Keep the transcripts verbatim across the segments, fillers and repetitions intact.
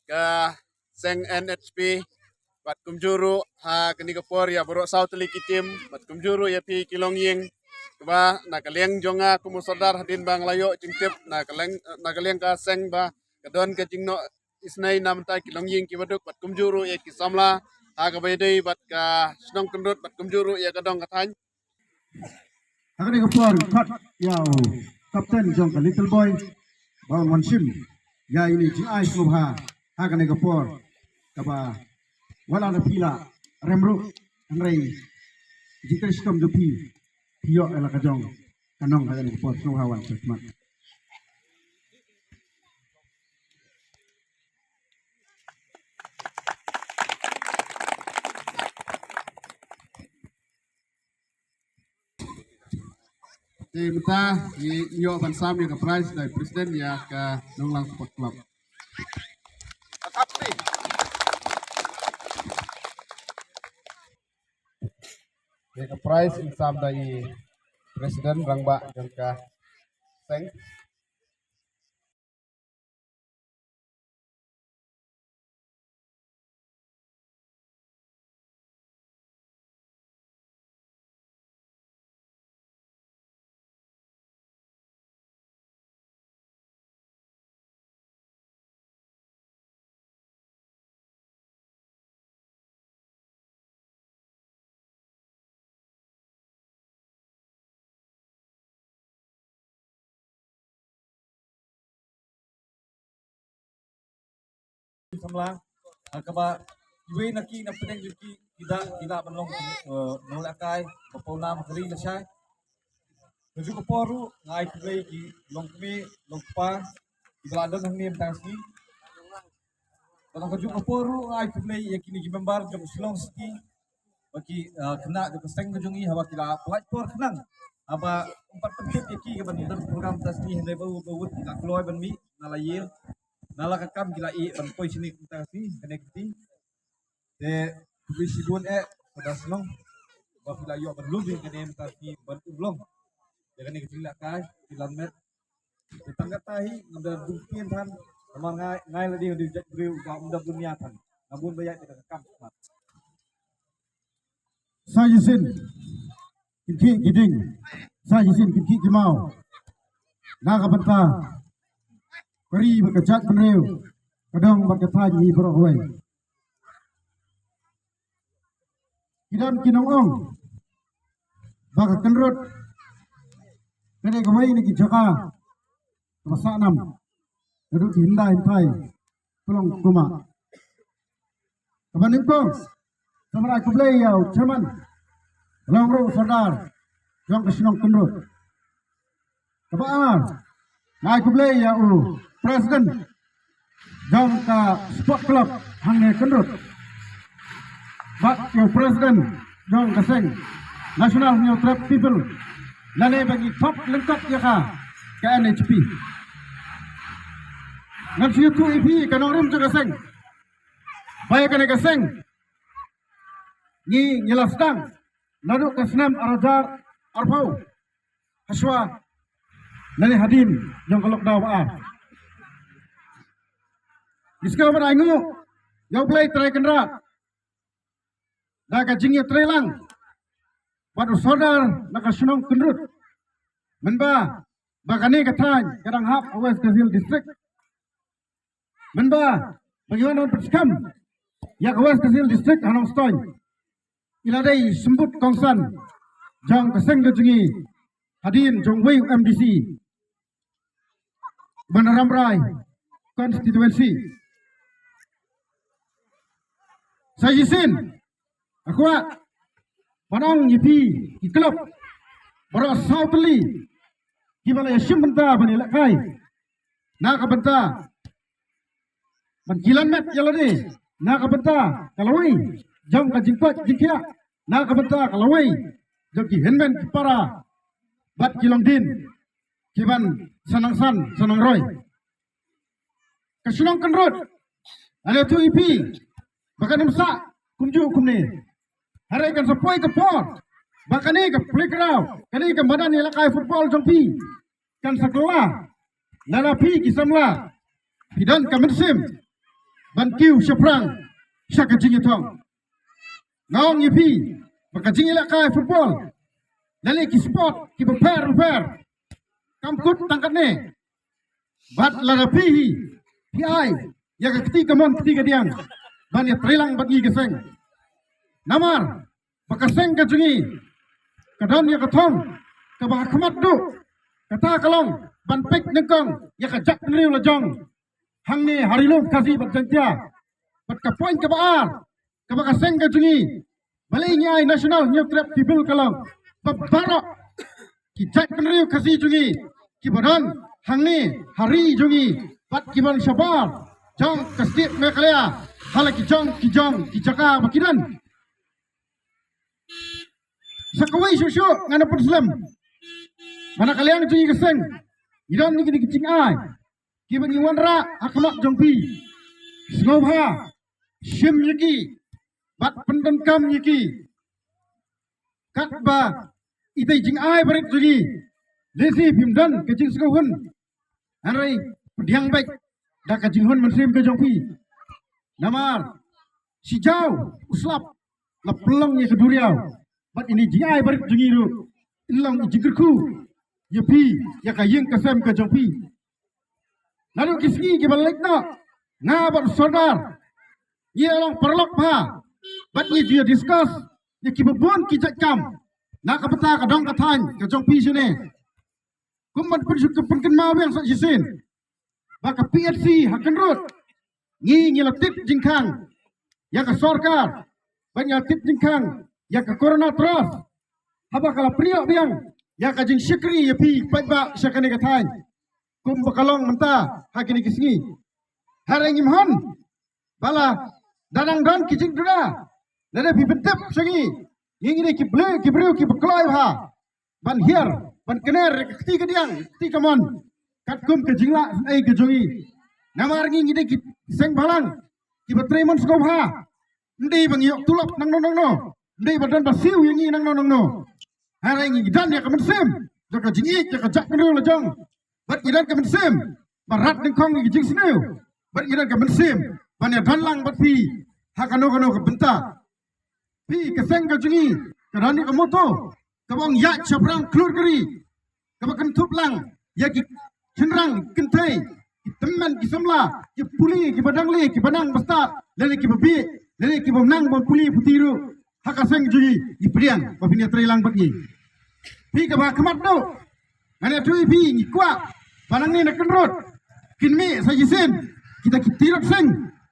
ka seng N H P, bad kumjuh ruh ha kane ka por ïa baroh saw tylli ki team, bad kumjuh ruh ïa phi ki longïing, kaba na ka liang jong nga kum u sordar hadien ba nga la ïoh jingtip na ka liang, na ka liang ka seng ba ka don ka jingnoh isynei na bynta ki longïing kiba duk, bad kumjuh ruh ïa ki samla ha kaba ïadei bad ka shnong Kyndrut, bad kumjuh ruh ïa ka dong ka thaiñ. Ha kane ka por khot ïa u kapten jong ka Little Boy ba un wan shim ïa ine i jingai sngewbha ha kane ka por kaba wat la da phi la rem ruh, hynrei jingtrei shitom jong phi, phi ïoh ïa la ka jong ka nong ha kane ka por. Sngewbha wan sha khmat. Te mynta ngi ïoh ban sam ïa ka prize na i president ïa ka Nonglang Sport Club. Ïa ka prize yn sam da i president rangbah jong ka seng. Samla, ha kaba iwei na ki na pdeng jong ki ki da ki da ban long, eh, nongïalehkai ba pawnam ha ka ri lashai. Ka juh ka por ruh nga ai khublei ki longkmie longkpa kiba la don hangne mynta ka sngi. Bad ka juh ka por ruh nga ai khublei ïa kine ki member jong Shillong City ba ki, eh, khynnah jong ka seng ka jong ngi haba ki la pyllait por khnang haba ym pat pyntip ïa ki ka ban don program mynta ka sngi, hynrei ba u ba u ki la kloi ban mih na la ïing na la ka kam ki la ïeh ban poi shane mynta ka sngi kane ka kti. Te khublei shibun eh, Sordar Shnong, ba phi la ïoh ban lum ïa kane mynta ki ban um long ïa kane ka jingïalehkai, ki lan met. Te tang katta hi ngam da dum ktien than, namar nga, nga ïa lade nga dei u jait briew uba ym da bun ïa than, nga bun ba ïaid da ka kam. Sa shisien kynkhih ki dieng, sa shisien kynkhih ki maw na ka bynta ka ri bad ka jaitbynriew, ka dong bad ka thaiñ hi baroh kawei. Ki don ki nongong ba ka Kyndrut ka dei kawei na ki jaka kaba sah nam, naduh ki hyndai hynthai pynlong kumba. Kaba nyngkong, sa ban ai khublei ïa u chairman, long ruh u sordar jong ka shnong Kyndrut. Kaba ar, nga ai khublei ïa u president jong ka sport club hangne Kyndrut, bad ïa u president jong ka seng National Hynñiewtrep People, lane ba ngi thok lyngkot ïa ka, ka N H P. Ngan shu ïathuh ïa phi ka nongrim jong ka seng. Ba ïa kane ka seng ngi, ngi la sdang naduh ka snem ar hajar arphew, hashwa lane hadien jong ka lockdown ba ar. Ngi sngew ban ainguh ïa U Blei Trai Kynrad da ka jingïatrei lang bad u sordar na ka shnong Kyndrut, mynba ba kane ka thaiñ ka dang hap ha West Khasi Hills District. Mynba ba ngi wan ban pynskhem ïa ka West Khasi Hills District ha Nongstoiñ, i la dei i symbud kongsan jong ka seng ka jong ngi hadien jong uwei u M D C ban Rambrai constituency. Sa shisien nga kwah ban ong ïa phi ki club baroh saw tylli kiba la ïashim bynta ban ïalehkai na ka bynta ban kilan met ïa lade na ka bynta ka lawei jong ka jingkoit jingkhiah, na ka bynta ka lawei jong ki hynmen ki para bad ki longdien kiban sa nang san sa nang roi. Ka shnong Kyndrut, nga la ïathuh ïa phi ba kan ym sah kumjuh kumne. Hynrei kan sa poi ka por ba kane ka playground, kane ka madan ïalehkai football jong phi kan sa kylla. Lada phi ki samla phi don ka mynsiem ban kiew shaphrang sha ka jingïathong. Nga ong ïa phi ba ka jingïalehkai football lane ki sport kiba pher bapher kam kut tang katne. Bad lada phi hi phi ai ïa ka kti kamon kti kadiang ban ïatreilang bad ngi ka seng. Namar ba ka seng ka jong ngi ka don ïa ka thong kaba ha khmat duh, kata ka long ban peit nyngkong ïa ka jaitbynriew la jong hangne ha Ri Lum Khasi bad Jaiñtia. Bad ka point kaba ar kaba ka seng ka jong ngi, balei ngi ai National Hynñiewtrep Tribunal ka long ba baroh ki jaitbynriew Khasi jong ngi kiba don hangne ha ri jong ngi bad kiba don shabar jong ka state Meghalaya ha la ki jong ki jong ki jaka ba ki don. Sa kawei shuh shuh ngan ïa pynslem ba na ka liang jong ngi ka seng ngi don ïa kine ki jingai kiba ngi wanrah ha khmat jong phi. Sngewbha shim ïa ki bad pyndonkam ïa ki katba ita i jingai barit jong ngi. Lehse phim don ka jingsngewhun, hynrei pdiang beit da ka jinghun mynsiem ka jong phi. Namar shi jaw u slap la pynlong ïa ka duriaw, bad ine i jingai barit jong ngi ruh in long i jingkyrkhu ïa phi, ïa ka ïing ka sem ka jong phi. Naduh ki sngi kiba la leit noh, nga bad u Sordar ngi la long paralok bha bad ngi ju ïa discuss ïa kiba bun ki jait kam na ka bynta ka dong ka thaiñ ka jong phi shane. Kum ban pynshuk ka pynkynmaw biang sa shisien ba ka P H C ha Kynrut ngi ngi la tip jingkhang ïa ka sorkar, ba ngi la tip jingkhang ïa ka Corona Trust haba ka la pynïoh biang ïa ka jingshakri ïa phi paidbah sha kane ka thaiñ. Kum ba ka long mynta ha kine ki sngi, hynrei ngim hon ba la dang don ki jingduna. Lada phi pyntip sha ngi, ngi ngi dei ki briew ki briew kiba kloi bha ban hiar ban kner ïa ka kti kadiang kti kamon katkum ka jinglah ei ka jong ngi. Namar ngi ngi dei ki seng balang kiba trei mon sngewbha. Ym dei ba ngi ïoh tulop nangno nangno, ym dei ba don ba siew ïa ngi nangno nangno. Hynrei ngi don ïa ka mynsiem jong ka jingïeit ïa ka jaitbynriew la jong, bad ngi don ka mynsiem ba rat nyngkong ïa ka jingsniew, bad ngi don ka mynsiem ban ïadon lang bad phi ha kano kano ka bynta. Phi ka seng ka jong ngi ka don ïa ka motto kaba ong ïaid shaphrang khlur ka ri, kaba kynthup lang ïa ki shynrang kynthei, ki tymmen ki samla, ki pule kiba dang leh kiba nang ba stad, lane kiba bieit, lane kiba nang ban pule puthi ruh, ha ka seng jong ngi ngi pdiang ba phin ïatreilang bad ngi. Phi kaba khmat duh, ngan ïathuh ïa phi, ngi kwah ba nangne na Kynrut kin mih sa shisien kita ki tirot seng,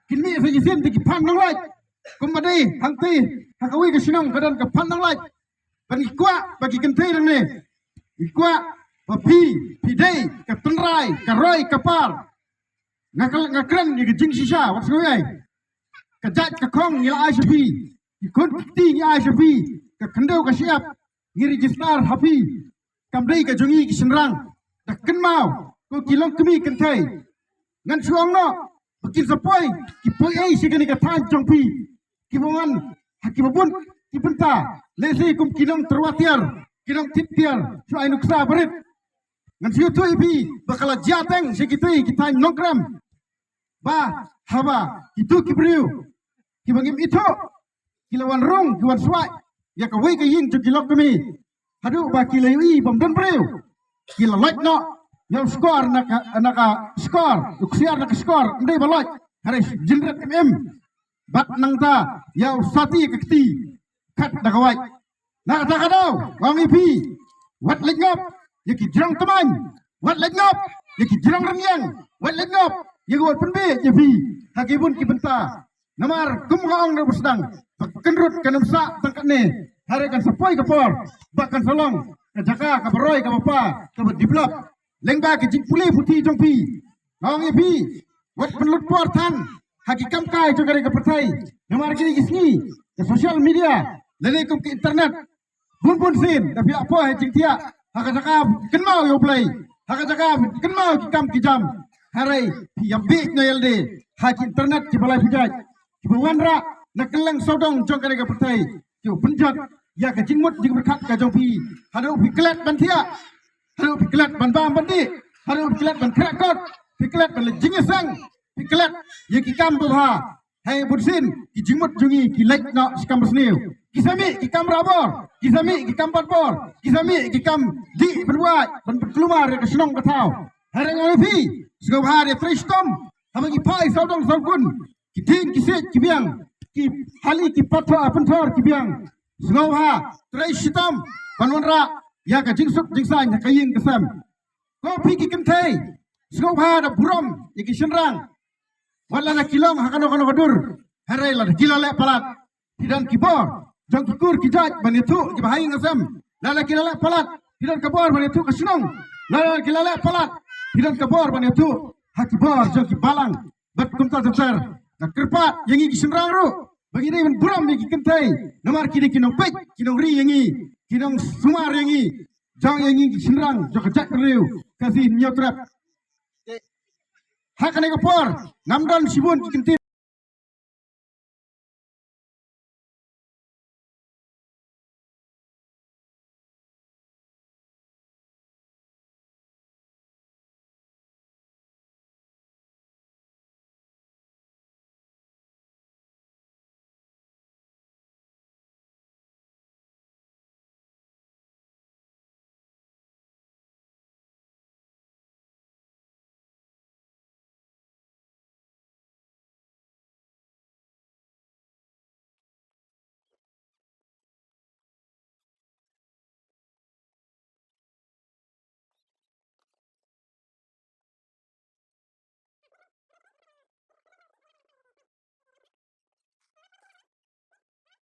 kin mih sa shisien kita ki phan nonglait. Kumba dei hangtei ha kawei ka shnong ka don ka phan nonglait. Ba ngi kwah ba ki kynthei nangne, ngi kwah ba phi phi dei ka tynrai ka roi ka par. Nga ka, nga kren ïa ka jingshisha, wat sngew ei. Ka jait ka khong ngi la ai sha phi, ki khun ki kti ngi ai sha phi, ka khyndew ka shyiap ngi register ha phi. Kam dei ka jong ngi ki shynrang. Da kynmaw ko ki longkmie kynthei, ngan shu ong noh ba kin sa poi ki poi ei sha kane ka thaiñ jong phi. Kiba wan ha kiba bun ki bynta, lehse kum ki nongtyrwa tiar, ki nongtip tiar, shu ai nuksa barit. Ngan shu ïathuh ïa phi ba ka la jia teng sha kitei ki thaiñ Nongkrem, ba haba kito ki briew kiba ngim ithuh ki la wan rung ki wan swai ïa kawei ka ïing jong ki longkmie, haduh ba ki la ïohi bym don briew, ki la loit noh ïa u shkor na ka, na ka shkor, u ksiar na ka shkor, ym dei ba loit, hynrei jynret im im. Bad nangta ïa u sati ka kti kat da ka wait. Na kata ka daw nga ong ïa phi, wat leit ngop ïa ki jrong tmaiñ, wat leit ngop ïa ki jrong rynïeng, wat leit ngop ïa ki, wat pynbeit ïa phi ha ki bun ki bynta. Namar kum nga ong na ba sdang, ba Kynrut kan ym sah tang katne, hynrei kan sa poi ka por ba kan sa long ka jaka kaba roi kaba pa, kaba develop. Lyngba ka jingpule puthi jong phi, nga ong ïa phi, wat pynlut por than ha ki kam kai jong kane ka pyrthei. Namar kine ki sngi ka social media lane kum ka internet, bun bun sien da phi la poi ha jingthiah ha ka jaka kynmaw ïa U Blei, ha ka jaka kynmaw ki kam ki jam. Hynrei phi ïa bieit noh ïa lade ha ki internet kiba lai phi jait, kiba wanrah na kylleng sawdong jong kane ka pyrthei, kiba pynjot ïa ka jingmut jingpyrkhat ka jong phi. Haduh phi klet ban thiah, haduh phi klet ban bam ban dih, haduh phi klet ban khreh kot, phi klet ban leit jingïaseng, phi klet ïa ki kam babha. Hei bunsien ki jingmut jong ngi ki leit noh shi kam basniew. Ki sa mih ki kam rah bor, ki sa mih ki kam bat bor, ki sa mih ki kam dih pynwai ban pynkulmar ïa ka shnong ka thaw. Hynrei nga ong ïa phi, sngewbha da trei shitom. Haba ki phai sawdong sawkun, ki dieng ki siej ki biang, ki hali ki pathor pynthor ki biang. Sngewbha trei shitom ban wanrah ïa ka jingsuk jingsaiñ ha ka ïing ka sem. Ko phi ki kynthei, sngewbha da burom ïa ki shynrang. Wat lada ki long ha kano kano ka dur, hynrei lada ki la leh palat, phi don ki bor jong ki kur ki jait ban ïathuh kiba ha ïing ha sem. Lada ki la leh palat, phi don ka bor ban ïathuh ka shnong. Lada ki la leh palat, phi don ka bor ban ïathuh ha ki bor jong ki balang. Bad kumta ter ter, nga kyrpad ïa ngi ki shynrang ruh ba ngi dei ban burom ïa ki kynthei, namar ki dei ki nongpeit ki nongri ïa ngi, ki nongsumar ïa ngi, jong ïa ngi ki shynrang jong ka jaitbynriew Khasi Hynñiewtrep. Ha kane ka por ngam don shibun ki kyntien.